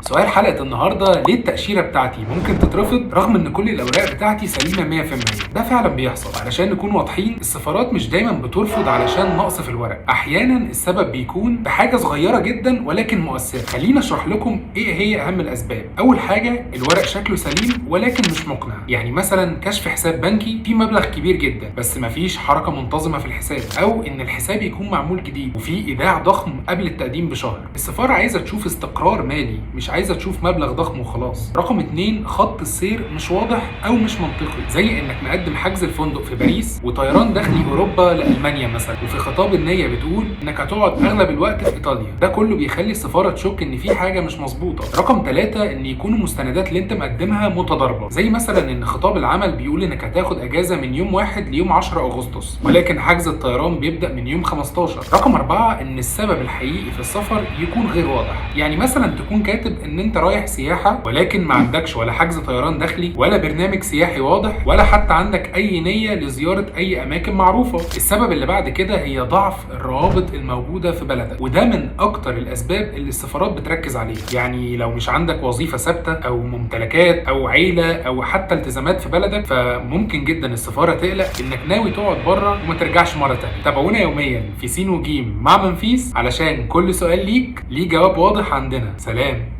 سؤال حلقة النهارده: ليه التاشيره بتاعتي ممكن تترفض رغم ان كل الاوراق بتاعتي سليمة 100%؟ ده فعلا بيحصل. علشان نكون واضحين، السفارات مش دايما بترفض علشان نقص في الورق، احيانا السبب بيكون بحاجة صغيرة جدا ولكن مؤثره. خلينا اشرح لكم ايه هي اهم الاسباب. اول حاجه، الورق شكله سليم ولكن مش مقنع. يعني مثلا كشف حساب بنكي فيه مبلغ كبير جدا بس مفيش حركة منتظمة في الحساب، او ان الحساب يكون معمول جديد وفيه ايداع ضخم قبل التقديم بشهر. السفارة عايزه تشوف استقرار مالي، مش عايزه تشوف مبلغ ضخم وخلاص. رقم 2، خط السير مش واضح او مش منطقي، زي انك مقدم حجز الفندق في باريس وطيران داخلي اوروبا لالمانيا مثلا، وفي خطاب النية بتقول انك هتقعد اغلب الوقت في ايطاليا. ده كله بيخلي السفارة تشك ان في حاجة مش مظبوطة. رقم 3، ان يكون المستندات اللي انت مقدمها متضاربة، زي مثلا ان خطاب العمل بيقول انك هتاخد اجازه من يوم 1 ليوم 10 اغسطس، ولكن حجز الطيران بيبدا من يوم 15. رقم 4، ان السبب الحقيقي في السفر يكون غير واضح. يعني مثلا تكون كاتب ان انت رايح سياحة، ولكن ما عندكش ولا حجز طيران داخلي ولا برنامج سياحي واضح، ولا حتى عندك اي نيه لزيارة اي اماكن معروفة. السبب اللي بعد كده هي ضعف الروابط الموجودة في بلدك، وده من اكتر الاسباب اللي السفارات بتركز عليها. يعني لو مش عندك وظيفة ثابتة او ممتلكات او عيله او حتى التزامات في بلدك، فممكن جدا السفارة تقلق انك ناوي تقعد بره وما ترجعش مرة تانية. تابعونا يوميا في سين وجيم مع منفيس علشان كل سؤال ليك ليه جواب واضح عندنا. سلام.